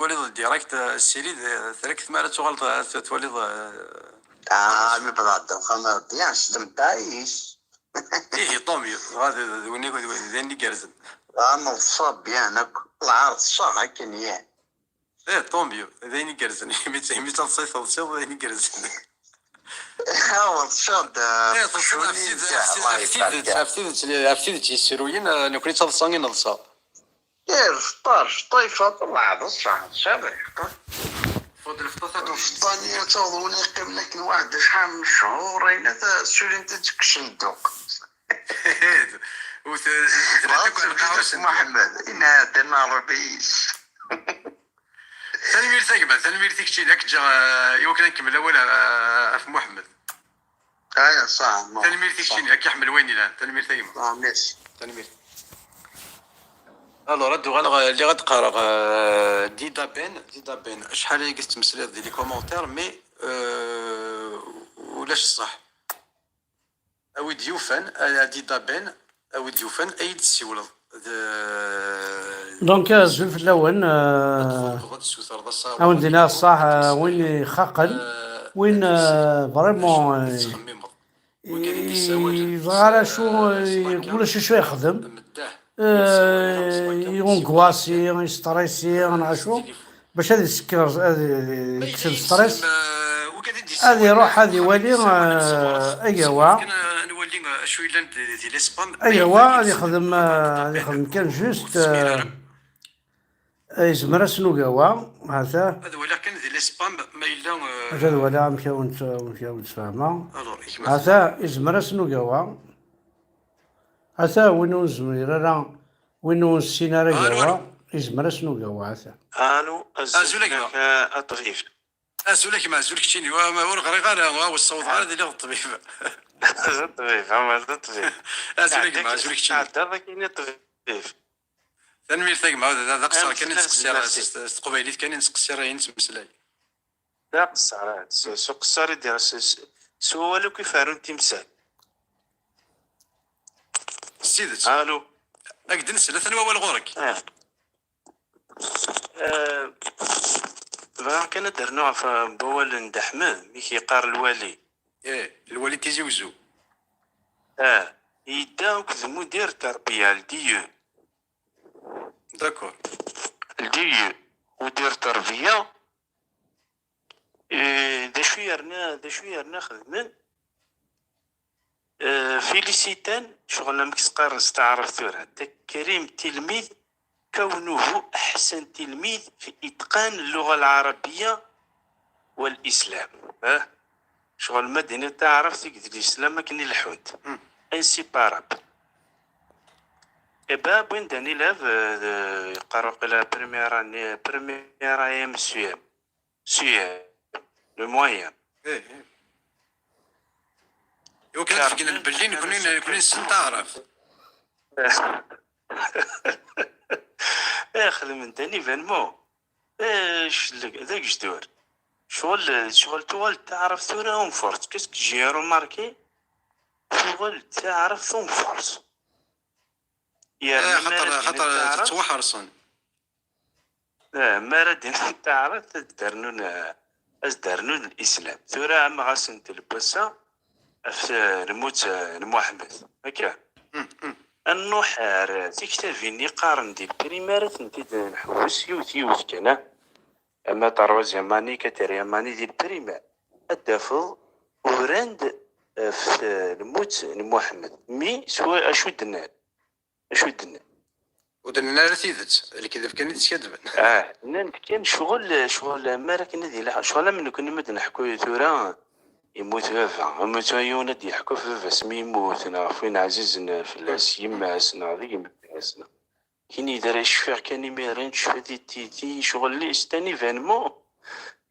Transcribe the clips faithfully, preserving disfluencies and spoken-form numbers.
Twaliḍ direct, euh, ssirid, euh, trakt mi ara tuɣaleḍ, euh, twaliḍ, euh, Ah, mi bḍaḍ uxxam Rebbi, stem taɛic. Ihi, tant mieux. Dɣa d, d, d win i, d, d ayen igerrzen. Ah, neḍsa bien akk. Lɛar tṣaḥ akken yan. Eh, tant mieux. D ayen igerrzen. Imi d, imi d taḍsa i teḍsiḍ, d ayen igerrzen. Awer tṣaḥ-d. Eh, teḍsiḍ ɣef tid-, ɣef tid-, ɣef tidet, ɣef tidet, ɣef tidet yessruyen, eh, nekkni d taḍsa i neḍsa. Irfeṭṭar cṭifa, ṭṭlɛeḍ ṣṣeḥ, ṣṣiḍ irfeṭṭar. Tfeḍ lefṭa. Lefṭani ad taweḍ win yeqqimen akken waḥed acḥal n cchur, ayen ad sulint-tt deg ucenduq. Ur t-, ur t-, Muḥemmed, inna-d Rebbi. Tanemmirt a gma, tanemmirt i keččini, ad k-ǧǧeɣ, eh, i wakken ad nkemmel awal, eh, ɣef Muḥemmed. Aya, ṣaḥ. Tanemmirt i keččini, ad k-iḥemmel wayen ilan. Tanemmirt a gma. Ah, merci. Tanemmirt. Alors, ad uɣaleɣ, eh, lliɣ ad qqareɣ, eh, Dida Ben, Dida Ben, acḥal ay tettmeslayeḍ di les commentaires, mais, euh, ulac ṣṣeḥ. A wi d-yufan, a Dida Ben, a wi d-yufan, ad yi-d-tessiwleḍ. D- Donc, azul fell-awen. Euh, Tfeḍ ad tessutreḍ asaru. Awen-d-iniɣ ṣṣeḥ, euh, win ixaqen, win, euh, vraiment, euh, Tettxemmimeḍ. Win kan i d-yessawalen. Yebɣa ara acu, euh, ulac acu yexdem. Meddah. Euh, Yunguasi, yesṭrisi, neɣ acu, bac ad isekker, ad yekkes stress, ad iruḥ ad iwali, euh, agawa. Agawa ad ixdem, euh, ad ixdem kan juste, euh, yezmer-asen ugawa, hata. Ad waliɣ kan di les spams ma yella, euh, ad waliɣ amek awen-, amek awen-d-sfehmeɣ. Hata, yezmer-asen ugawa. Ata win ur nezmir ara, win ur nessin ara agawa, yezmer-asen ugawa, ata. Allô, azul a gma. A ṭṭbib. Azul a gma, azul keččini. Wa, ma ur ɣriɣ ara, wa, ur ssawḍeɣ ara ad iliɣ d ṭṭbib. D ṭṭbib, ama d ṭṭbib. Azul a gma, azul keččini. Tɛeddaḍ akkin i ṭṭbib. Tanemmirt a gma, d, d, d aqeṣṣer kan i nettqeṣṣir, s, s teqbaylit kan i nettqeṣṣir, ayen nettmeslay. D aqeṣṣer, s, s uqeṣṣer i d-, s, s, s wawal akk i ferrun timsal. S tidet. Allô. Ad k-d-nsel, atan wawal ɣur-k. Ah. Eh, bɣiɣ kan ad d-rnuɣ ɣef, eh, wawal n Dda Ḥmed, mi k-yeqqar lwali. Eh, lwali Tizi Wezzu. Ah, yedda akked mudir terbiya, le D E. D'accord. Le D E, mudir terbiya. Eh, d acu yerna, d acu yerna xedmen? Eh, féliciter, ccɣel amek s-qqaren s taɛrabt tura, تكريم التلميذ، كونه أحسن تلميذ في إتقان اللغة العربية والإسلام. Eh? Ccɣel ma d-tiniḍ taɛrabt akked lislam akken i leḥḥunt. Inséparable. Eh ben, win d-, élève, eh, yeqqar waqila première année, première A M C M. C M, le moyen. Eh, eh. Iwakken ad d-beggnen belli nekkni, nekkni nessen taɛrabt. Eh, xedmen-d un événement. Eh, celleg, d agejdur. Ccɣel, ccɣel tuɣal d taɛrabt tura en force. Qu'est-ce que j'ai remarqué? Tuɣal d taɛrabt en force. Eh, xaṭer, xaṭer ttwaḥerṣen. Eh, mi ara d-inin taɛrabt, ad d-rnun, eh, ad d-rnun lislam. Tura, ama ɣas n telbasa, ɣef, eh, lmut, eh, n Muḥemmed. Akka. Ad nruḥ ar, eh, tiktabin i qqaren di lprimaire, ad tent-id-nḥewwes yiwet yiwet kan, ah. Ama troisième année, quatrième année di lprimaire. Ad d-tafeḍ, uran-d, eh, ɣef, eh, lmut n Muḥemmed. Mi, s wa-, acu d-nnan? Acu d-nnan? Ur d-nnan ara tidet, d lekdeb kan i d-skaddben. Ah, nnan-d kan ccɣel, ccɣel mi ara akken ad ilaḥ, ccɣel am nekkni ma d-neḥku tura, yemmut baba, yemmut yiwen ad d-yeḥku ɣef baba-s mi yemmut, neɣ ɣef win ɛzizen fell-as, yemma-s, neɣ d gma-s, neɣ. Kini d ara cfiɣ kan imiren, tecfa di titi, ccɣel-is, c'est un événement,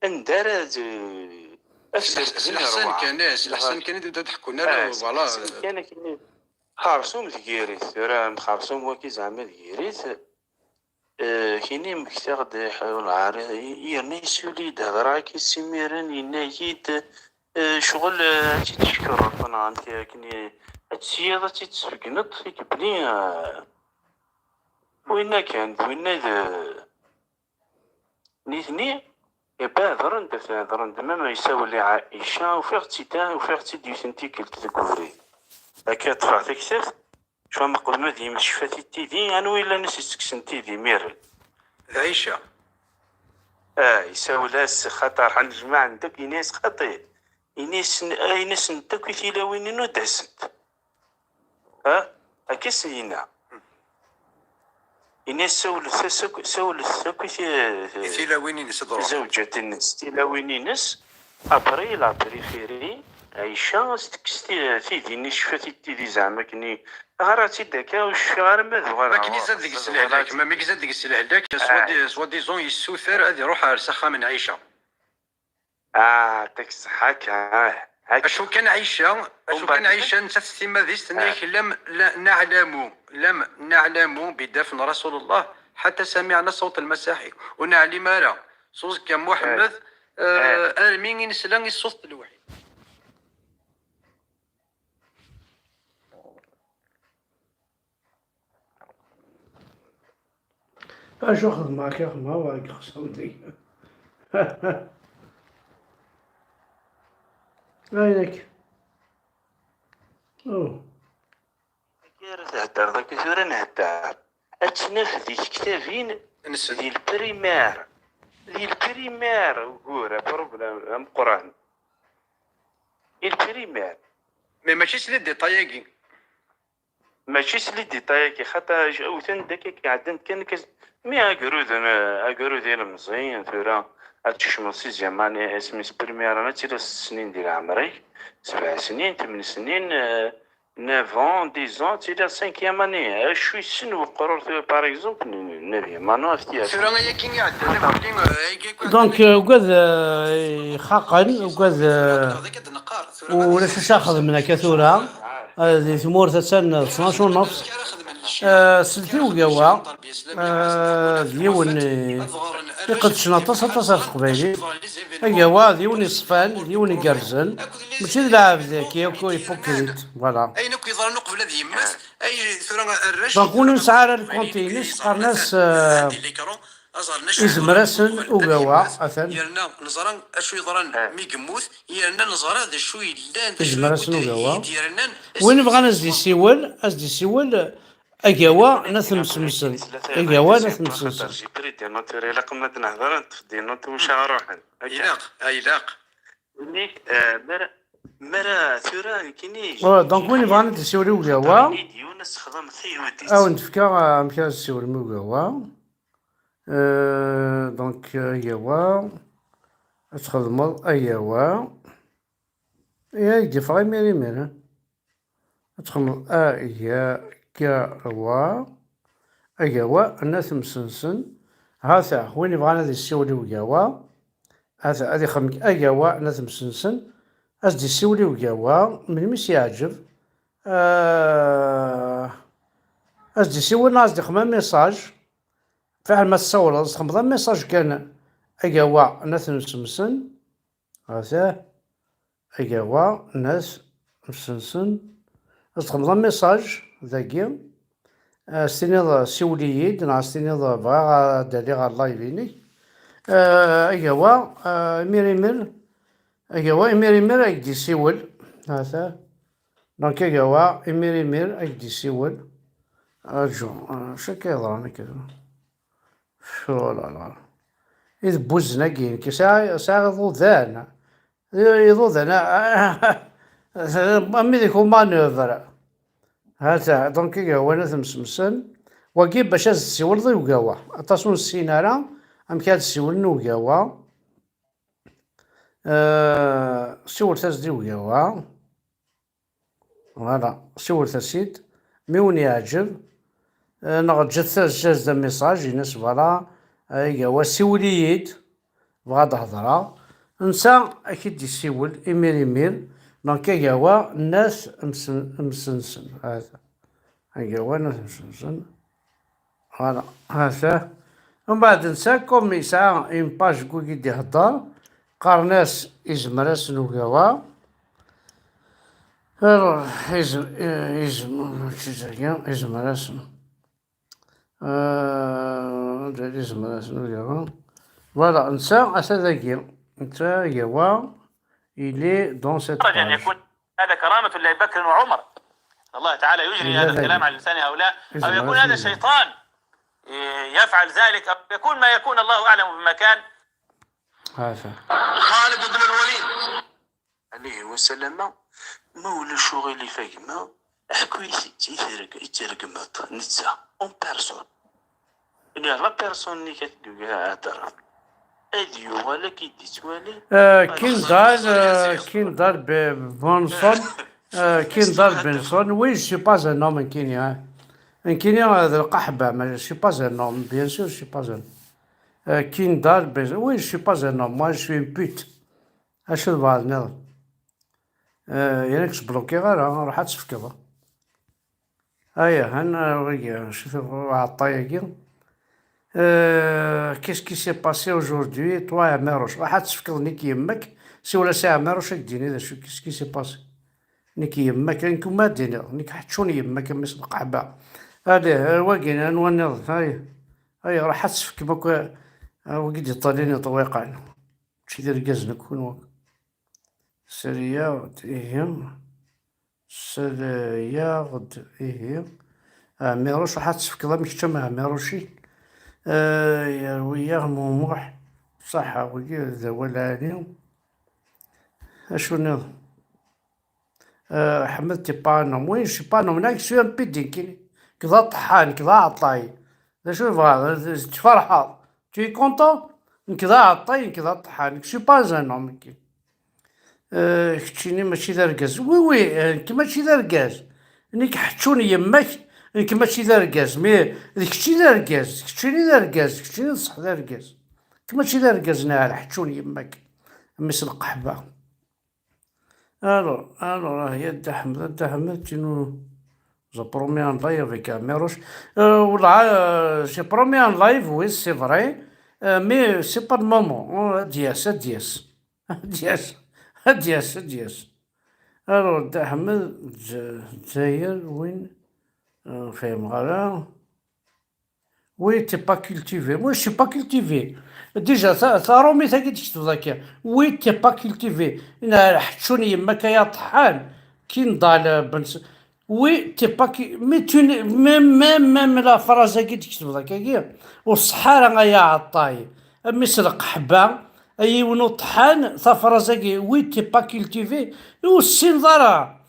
anda ara d-, ad S leḥsan kan, eh, s leḥsan kan i d-ḥekkun ara, ah, voilà. Kan akken xersum tgirit, tura mxersum waki zeɛma tgirit, eh, kini mmektaɣ-d lɛar, yerna yessuli-d, hedreɣ-ak-id s imiren, yenna-yi-d, eh, ccɣel, eh, ad tt-id-teckeṛ, neɣ amek akken i, ad tesyiḍ, ad tt-id-tesbegneḍ, i yebni, eh, winna kan, d winna i d, Nitni, iba hedren-d, hedren-d, ma, ma yessawel i Ɛica, ufiɣ-tt-id, ufiɣ-tt-id yiwet n tikkelt deg ubrid. Akka ṭṭfeɣ taktabt, cwa meqdem ad yemcef-it tidi, anwa yellan as-yettekksen tidi, miren. D Ɛica. Ah, isawel-as xaṭer ḥan jmaɛen-d akk, ini-as xaṭi. Ini-as, ah, ini-as nettakk i tilawin-inu d-asent. Ha? Akka s-yenna. Ini-as sawlet-as akk, sawlet akk i ti-, I tilawin-ines ḍruḥ. Tizawǧat-ines, tilawin-ines. Après, la préférée, Aïcha, as-tekkes ti-, tidi-nni, cfat i tidi zeɛma akken i, ɣer-tt-id akka, ur cfiɣ ara ma d uɣaleɣ. Akken izad deg-s lehlak, ma mi izad deg-s lehlak, soi-di-, soi-disant yessuter ad iruḥ ar s axxam n Aïcha. Ah, tek ṣṣeḥḥa-k, ah, akka. Acu kan Aïcha, acu kan Aïcha, nettat s timmad-is tenna-yak, lam, la, naɛlamu, lam naɛlamu bi dafn Rasulullah, ḥatta samiɛna sawt lmasaḥi. Ur neɛlim ara s uẓekka n Muḥemmed, eh, armi i nesla i ṣṣut n lewḥi. Acu xedmeɣ akka, xedmeɣ wa deg xeṣṣan deg. Aynek. Oh. Akka ara theddreḍ akka tura nhedder. Ad tt-naf di tektabin di le primaire. Di le primaire, ugur, aproblème ameqqran. Di le primaire. Mais mačči s les détails-agi. Mačči s les détails-agi, xaṭer awten-d akka iɛeddan-d kan akka. Mi agrud n, agrud ilemẓi, tura ad tkecmeḍ sixième année, asmi s première année, ad tiliḍ s snin di leɛmer-ik, sebɛa snin, tmen snin, eh, neuf ans, dix ans, ad tiliḍ cinquième année. Acu yessen weqrur tura, par exemple, n, n, n Nabi Manu ɣef tiyat? Tura ayagi iɛeddan akk-nni, eh, ayagi akk. Donc, eh, ugad, eh, ixaqen, ugad, eh, ulac acu ara xedmen akka tura. Eh, di tmurt attan tnac u nofs. Eh, slet i ugawa. Eh, d yiwen, eh, iqedcen aṭas, aṭas ɣef teqbaylit. Agawa d yiwen iṣfan, d yiwen igerrzen. Mačči d lɛebd, akka, akk hypocrite. Voilà. Ayen akk yeḍran uqbel ad yemmet, ay tura arrac. Donc, win ur nesɛi ara lkonti-ines, qqaren-as, eh, Izmer-asen ugawa, atan. Yerna neẓra acu yeḍran mi yemmut, yerna neẓra d acu yellan, d acu yewwi-d, yerna win bɣan ad s-d-isiwel, ad s-d-isiwel, agawa n At Msemsen. Agawa n At Msemsen. Ilaq ma d-nehder, ad nṭef des notes, wacu ara ruḥen. Akka. Ilaq, ah, ilaq. Nek, eh, mara, mara tura, nekkini, oh, donc win yebɣan ad d-isiwel i ugawa, ad wen-d-fkeɣ, eh, amek ara s-siwlem i ugawa. Euh, donc, euh, ayawa. Ad txedmeḍ ayawa. Ay, ay d-yeffeɣ imir imir, hein? Ad txedmeḍ agawa. Agawa n At Msemsen. Hata, win yebɣan ad yessiwel i ugawa. Hata, ad ixdem agawa n At Msemsen. Ad s-d-yessiwel i ugawa. Melmi s-yeɛǧeb. Euh, ad s-d-yessiwel neɣ ad s-d-ixdem message. Fiḥel ma tessawleḍ, txedmeḍ message kan. Agawa n At Msemsen. Hata. Agawa n At Msemsen. Ad txedmeḍ message dagi. Eh, s-tiniḍ siwel-iyi-d, neɣ s-tiniḍ bɣiɣ ad d-aliɣ ɣer live-inek. Eh, agawa, eh, imir imir. Agawa imir imir ad k-d-isiwel. Hata. Donc, agawa, imir imir, ad k-d-isiwel. Rǧu, ah, acu akka yeḍran akka? Oh là là. I d buzzen-agi, nekk sɛiɣ, sɛiɣ iḍudan. I-, iḍudan, ah, ah, ah, am ideg umanœuvre. Hata, donc, agawa n At Msemsen. Wagi bac ad tessiwleḍ i ugawa. Aṭas ur nessin ara amek ad ssiwlen ugawa. Euh, siwlet-as-d i ugawa. Voilà, siwlet-as-id. Mi wen-yeɛǧeb, euh, neɣ ǧǧet-as-d amiṣaj, ini-as, voilà, euh, agawa, siwel-iyi-d, bɣa ad d-hedreɣ. Netta ad k-id-yessiwel imir imir, donc agawa n At Msen-, Msemsen. Hata. Agawa n At Msemsen. Voilà, hata. Umbeɛd netta, comme yesɛa une page deg wigi d-ihedder, qqaren-as Izmer-asen ugawa. Alors, izem-, eh, izem-, mačči d aya, Izmer-asen. Eh, Izmer-asen ugawa. Voilà, netta ata dagi. Netta yawa, il est dans cette page. أن يكون هذا كرامة لأبي بكر وعمر. الله تعالى يجري هذا الكلام على لسان هؤلاء، أو يكون هذا شيطان يفعل ذلك، أو يكون ما يكون، الله أعلم بما كان. Xaled ibn al-Walid, alayhi wa sallam, ma ulac uɣilif a gma, ḥku-yi-t-id i terg-, i tergmeḍ, netta, en personne. Illa la personne-nni i k-ad-d-yugi ad d-terreḍ. Ad yuɣal ad k-id-ittwali. Euh, Kindal, euh, Kindal Be-, Benson, euh, Kindal Benson, oui, je suis pas un homme, nekkini, hein. Nekkini, euh, d lqaḥba, mais je suis pas un homme, bien sûr, je suis pas un, euh, Kindal Benson, oui, je suis pas un homme, moi, je suis une pute. Acu tebɣiḍ nniḍen? Euh, yak ur k-sblukiɣ ara, ruḥ ad tefkeḍ. Aya, han, wagi, acu tebɣiḍ, aɛeṭṭay-agi? Euh, qu'est-ce qui s'est passé aujourd'hui, toi, Ɛmiruc? Ruḥ ad tefkeḍ nekk yemma-k, siwel-as i Ɛmiruc ad k-d-yini d acu, qu'est-ce qui s'est passé? Nekk yemma-k, nekk ma d-iniɣ, nekk ḥeččun yemma-k, a mmi-s n lqaḥba. Allez, euh, wagi, anwa nniḍen? Aya, aya, ruḥ ad tefkem akk, euh, wagi d-iṭalin iṭwiqan. Mačči d irgazen akk kunwi. Sriya-ɣ-d, ihi. Sriya-ɣ-d, ihi. Ɛmiruc, ruḥ ad tefkeḍ am kečč am Ɛmiruci. Eh, yerwi-yaɣ Mumuḥ. Ṣaḥa, wagi d awal ɛali. Acu nniḍen? Eh, Ḥmed, t'es pas un homme. Oui, je suis pas un homme. Nekk, je suis un pute, nekkini. Nekk d aṭeḥḥan, nekk d aɛeṭṭay. D acu tebɣiḍ? Tferḥeḍ? Tu es content? Nekk d aɛeṭṭay, nekk d aṭeḥḥan. Nekk, je suis pas un homme, nekkini. Eh, keččini mačči d argaz. Oui, oui, eh, nekk mačči d argaz. Nekk ḥeččun yemma-k, nekk mačči d argaz. Mais d kečč i d argaz, d keččini d argaz, d keččini d ṣṣeḥ d argaz. Nekk mačči d argaz, neɣ ḥeččun yemma-k. A mmi-s n lqaḥba. Alors, alors, ah, ya Dda Ḥmed, Dda Ḥmed, tu nous as promis un live avec Amirouche. Euh, voilà, euh, j'ai promis un live, oui, c'est vrai, euh, mais c'est pas le moment. Oh, ad d-yas, ad d-yas. Ad d-yas, ad d-yas, ad d-yas. Alors, Dda Ḥmed, Dza-, Dzayer, win, euh, fehmeɣ ara. Oui, t'es pas cultivé. Moi, je suis pas cultivé. Déjà, ça, ça remet ça qui te va. Oui, t'es pas cultivé. Neɣ ḥeččun yemma-k ay aṭeḥḥan. Kindal, euh, ben, s-, oui, t'es pas cu-, mais tu n'es, même, même, même la phrase qui te va, qui est, ur ṣṣeḥ ara ay aɛeṭṭay. A mmi-s n lqaḥba, a yiwen uṭeḥḥan, tafraẓ-agi, oui, t'es pas cultivé. Ur tessineḍ ara.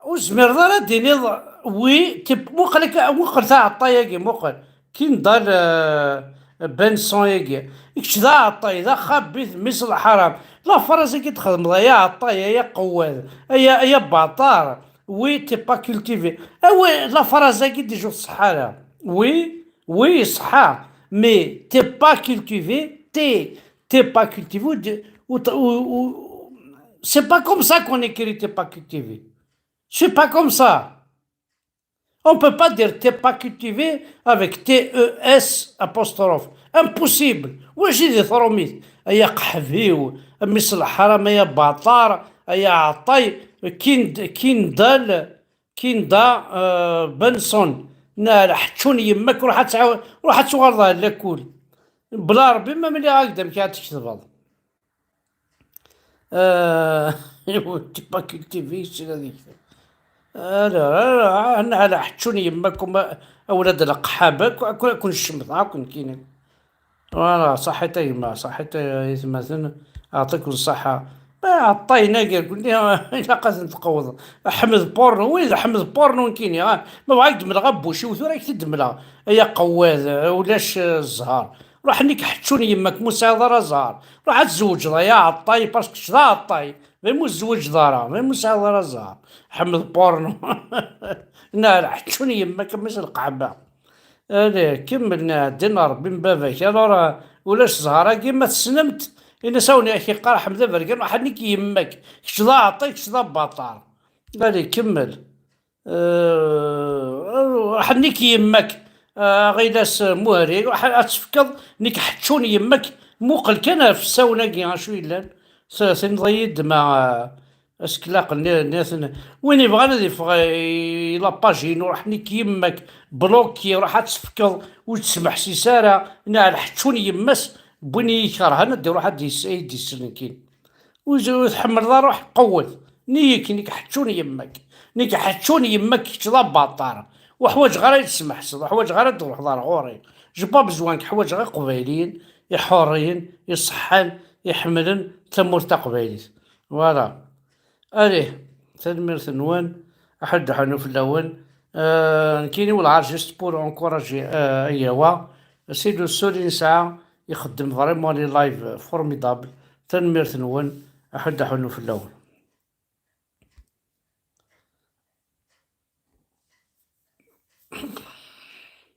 Ur tezmireḍ ara ad d-tiniḍ, oui, t'es, muqel akka, muqel taɛeṭṭay-agi, muqel. Kindal, euh, Benson-agi. Kečč d aɛeṭṭay, d axabit, mmi-s n lḥaram. Lafraẓ-agi txedmeḍ, ay aɛeṭṭay, ay aqewwad, ay, ay abaṭar. Oui, t'es pas cultivé. Ah oui, lafraẓ-agi déjà ur tṣeḥḥa ara. Oui, oui, iṣeḥḥa. Mais t'es pas cultivé, t'es, t'es pas cultivé, ou, ou, ou, ou, c'est pas comme ça qu'on écrit t'es pas cultivé. C'est pas comme ça. On peut pas dire t'es pas cultivé avec T E S apostrophe. Impossible. Ulac i di trumit. Ay aqeḥbiw, a mmi-s n lḥaram, ay abaṭar, ay aɛeṭṭay, kind-, kindal, kinda, euh, Benson. Neɣ ḥeččun yemma-k, ruḥ ad tɛaw-, ruḥ ad tuɣaleḍ ar lakul. Bla Rebbi ma mliɣ-ak-d amek ad tketbeḍ. Euh, t'es pas cultivé, c'est la vie. Ala, ala, ala, ḥeččun yemma-k, a wlad leqḥab, akk, akk, akk ncemmeḍ, akk nekkini. Voilà, ṣaḥit a gma, ṣaḥit a yetmaten, aɛṭiken ṣṣaḥa. Ma ɛeṭṭayen-agi, ilaq ad ten-tqewḍ. Ḥmed Porno, oui, d Ḥmed Porno nekkini, ah. Ma bɣa ad k-d-mleɣ abbuc-iw, tura ad k-t-id-mleɣ. Ay aqewwad, ulac, eh, zzher. Ruḥ, nekk ḥeččun yemma-k, ma ur tesɛiḍ ara zzher. Ruḥ ad tzewǧeḍ, ay aɛeṭṭay, parce que kečč d aɛeṭṭay. Daymi ur tzewǧeḍ ara, daymi ur tesɛiḍ ara zzher. Ḥmed Porno. Neɣ ḥeččun yemma-k, a mmi-s n lqaḥba. Allez, kemmel, neɣ ddin Rebbi n baba-k. Alors, euh, ulac zzher-agi, ma tessnem-t, ini-as awen ak-iqqar Ḥmed Aberkan, ruḥ nekk yemma-k. Kečč d aɛeṭṭay, kečč d abaṭar. Allez, kemmel. Euh, ruḥ nekk yemma-k, euh, aɣilas, euh, Muhri, ruḥ ad tefkeḍ, nekk ḥeččun yemma-k, muqel kan ɣef ssawna-agi, acu yellan. S-, tenniḍ-iyi-d ma, euh, Asklaq nni-, nniḍen, win yebɣan ad iffeɣ i la page-inu, ruḥ nekk yemma-k, bloki, ruḥ ad tefkeḍ, ur tesmeḥsis ara, neɣ lḥeččun yemma-s, Win i yi-kerhen ad d-iruḥ ad d-yesselken. Ur tḥemmleḍ ara, ruḥ qewwet. Nnig-k, nekk ḥeččun yemma-k. Nekk ḥeččun yemma-k, kečč d abaṭar. Ur ḥwaǧeɣ ara ad yi-tesmeḥseḍ, ur ḥwaǧeɣ ara ad d-truḥeḍ ar ɣur-i. J'ai pas besoin-k, ḥwaǧeɣ iqbayliyen iḥuṛṛiyen, iṣeḥḥan, iḥemmlen tamurt taqbaylit. Voilà. Allez, tanemmirt-nwen, aḥuddu ḥunnu fell-awen. Euh, nekkini welɛar juste pour encourager, euh, ayawa. Sidi Suri nesɛa ixeddem vraiment les lives formidables. Tanemmirt-nwen, aḥuddu ḥunnu fell-awen.